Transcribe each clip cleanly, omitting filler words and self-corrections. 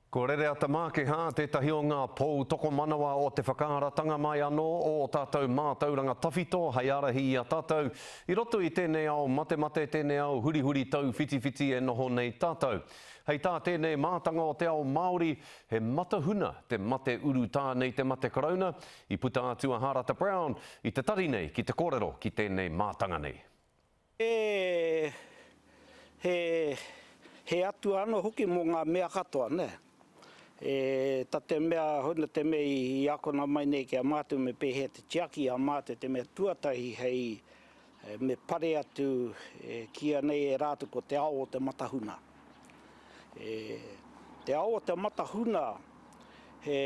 Ko Rereata Mākehā tētahi o ngā pou tokomanawa o te whakaaratanga mai anō o ō tātou mātauranga tawhito hei ārahi i a tātou i roto i tēnei ao matemate, tēnei ao hurihuri tauwhitiwhiti e noho nei tātou. Hei tā tēnei mātanga o te ao Māori, he matahuna te mate urutā nei te mate karauna, i puta atu a Hārata Brown i te tari nei ki te kōrero ki tēnei mātanga nei. He, he, he atua anō hoki mō ngā mea katoa, nē. E, ta te mea, hoina te mea i, i akona mai nei ki a mātou me pēhea te tiaki i a mātou te mea tuatahi hei, me pare atu, e kīia nei e rātou ko te ao o te matahuna. E, te ao o te matahuna, he,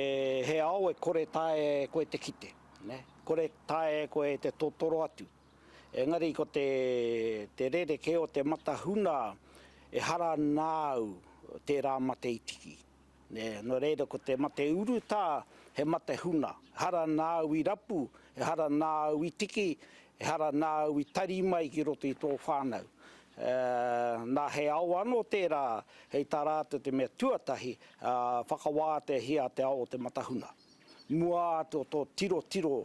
he ao e kore taea e koe te kite, nē, kore taea e koe te totoro atu. Engari ko te te rerekē o te matahuna ehara nāu tērā mate i tiki. Nē, nō reira ko te mate urutā he mate huna. Ehara nāu i rapu, ehara nāu i tiki, ehara nāu i tari mai ki roto i tō whānau. Nā, he ao anō tērā hei tā rātou te mea tuatahi, whakawāteahia te ao o te matahuna. Mua atu o tō tirotiro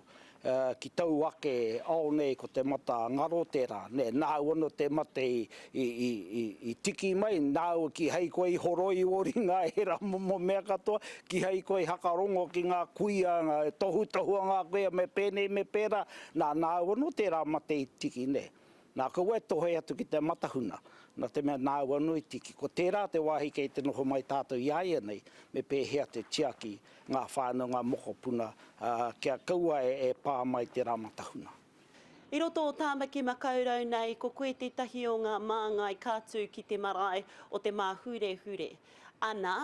ki tou ake ao nei ko te mata ngaro tērā, nē, nāu anō te mate i tiki mai, nāu kīhai koe i horoi i ō ringa ērā momo mea katoa, kīhai koe i hakarongo ki ngā kuia, ngā tohutohu a ngā kuia me pēnei me pērā, nā, nāu anō tērā mate i tiki, nē. Nā, kaua e tohe atu ki te matahuna, nā te mea nāu anō i tiki. Ko tērā te wāhi kei te noho mai tātou i āianei, me pēhea te tiaki ngā whānau, ngā mokopuna, ā, kia kaua e pā mai tērā matahuna. I roto o Tāmaki Makaurau nei, ko koe tētahi o ngā māngai ka tū ki te marae o Te Māhurehure. Ana,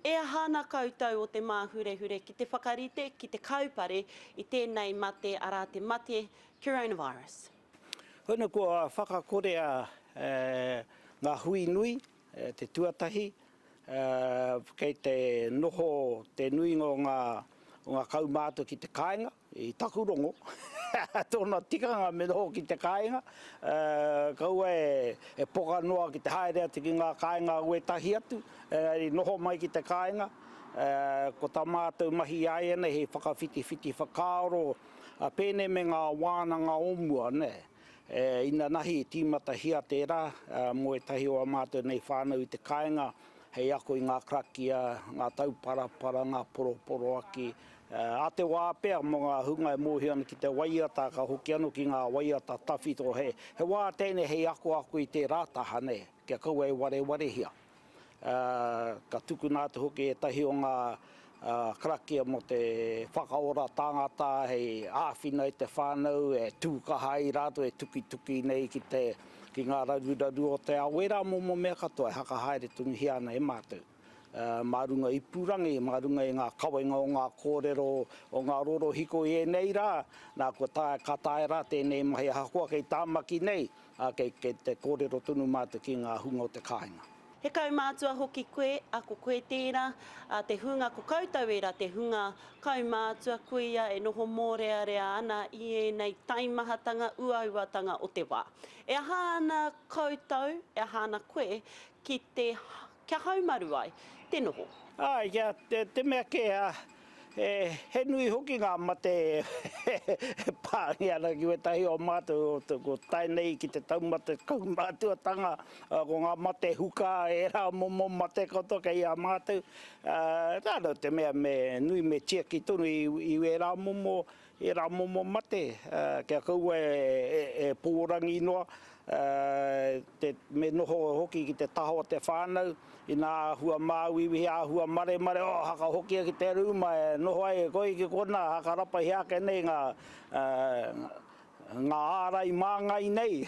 e aha ana koutou o Te Māhurehure ki te whakarite, ki te kaupare i tēnei mate, arā te mate coronavirus? Hone kua whakakorea ngā hui nui, te tuatahi, kei te noho te nuinga o ngā, o ngā kaumātua ki te kāinga, i taku rongo, tōna tikanga me noho ki te kāinga, kaua e poka noa ki te haere atu ki ngā kāinga o ētahi atu, engari noho mai ki te kāinga, ko tā mātou mahi āianei hei whakawhitiwhiti whakaaro, Ā, pēnei me ngā wānanga o mua, nē. E, inanahi i tīmatahia tērā, mō ētahi o ā mātou nei whānau i te kāinga, hei ako i ngā karakia, ngā tauparapara, ngā poroporoaki. Ā te wā pea mō ngā hunga e mōhio ana ki te waiata, ka hoki anō ki ngā waiata tawhito, he, he wā tēnei hei akoako i tērā taha, nē, kia kaua e warewarehia. Ā, ka tukuna atu hoki ētahi o ngā karakia mō te whakaora tāngata hei āwhina i te whānau e tū kaha ai rātou e tukituki nei ki te, ki ngā raruraru o te ao. Ērā momo mea katoa e hakahaere tonuhia ana e mātou. Ā, mā runga ipurangi, mā runga i ngā kawenga o ngā kōrero o ngā rorohiko i ēnei rā, nā, kua taea, ka taea rā tēnei mahi ahakoa kei Tāmaki nei, Ā, kei, kei te kōrero tonu mātou ki ngā hunga o te kāinga. He kaumātua hoki koe, ā, ko koe tērā, ā, te hunga, ko koutou ērā te hunga kaumātua kuia e noho mōrearea ana i ēnei taimahatanga, uauatanga o te wā. E aha ana koutou, e aha ana koe ki te, kia haumaru ai te noho? Āe, kia, te, te mea kē, ā, He nui hoki ngā mate e pāngia ana ki wētahi o mātou, ko tae nei ki te taumata kaumātuatanga, ko ngā mate huka, ērā momo mate katoa kei a mātou. Nā, nō te mea me nui me tiaki tonu i ērā momo, ērā momo mate, kia kaua e pōrangi noa, te, me noho hoki ki te taha o te whānau, ina āhua māuiui, āhua maremare, oh, haka hokia ki te rūma e noho ai koe ki konā, haka rapahia ake nei ngā, ngā ārai māngai nei,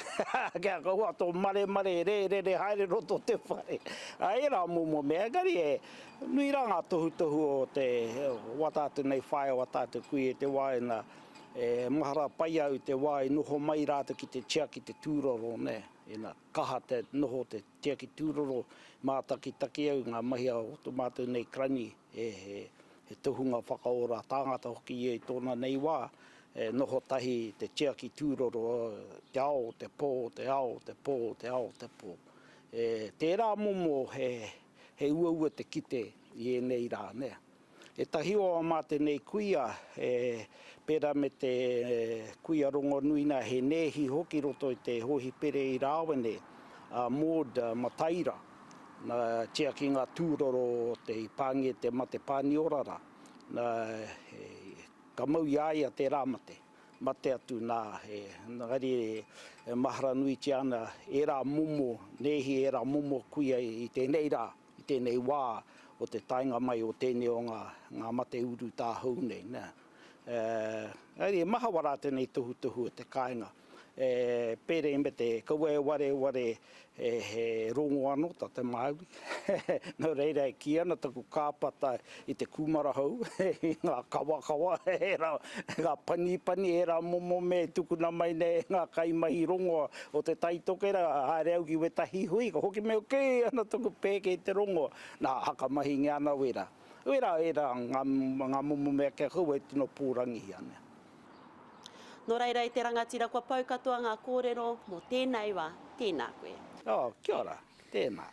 kia kaua tō maremare e rērere haere roto te whare. Ērā momo mea, engari e nui rā ngā tohutohu o te, o ā tātou nei whaea, o ā tātou kuia i te wā ina, E mahara pai au i te wā i noho mai rātou ki te tiaki te tūroro, nē, ina kaha te noho te tiaki tūroro, mātakitaki au i ngā mahi a tō mātou nei karani, he, he, he tohunga whakaora tāngata hoki ia i tōna nei wā, e noho tahi te tiaki tūroro, te ao, te pō, te ao, te pō, te ao, te pō. E, tērā momo he. He uaua te kite i ēnei rā, nē. Ētahi o ā mātou nei kuia, e, pērā me te kuia rongonui nā, he nēhi hoki roto i te hōhipere i Rāwene, a Maud Mataira, nā, tiaki ngā tūroro o te i pāngia te mate Pāniora rā, nā, e, ka mau i a ia tērā mate, mate atu nā, e, engari e mahara nuitia ana ērā momo nēhi, ērā momo kuia i tēnei rā. I tēnei wā o te taenga mai o tēnei o ngā, ngā mate urutā hou nei, nē. Engari e maha wā rātou nei tohutohu o te kāinga, e, pērei me te kaua e wareware e, he rongo anō tā te Māori. Nō reira e kī ana taku kāpata i te kūmara hou, i ngā kawakawa, ērā, ngā panipani, ērā momo mea e tukuna mai nei e ngā kaimahi rongoa o Te Tai Tokerau, haere au ki wētahi hui, ka hoki mai kē ana taku pēke i te rongoa, nā, hakamahingia ana wērā. Wērā, ērā ngā, ngā momo mea kia kaua e tino pōrangihia ana. Nō reira e te rangatira kua pau katoa ngā kōrero mō tēnei wā, tēnā koe. Oh, kia ora, tēnā.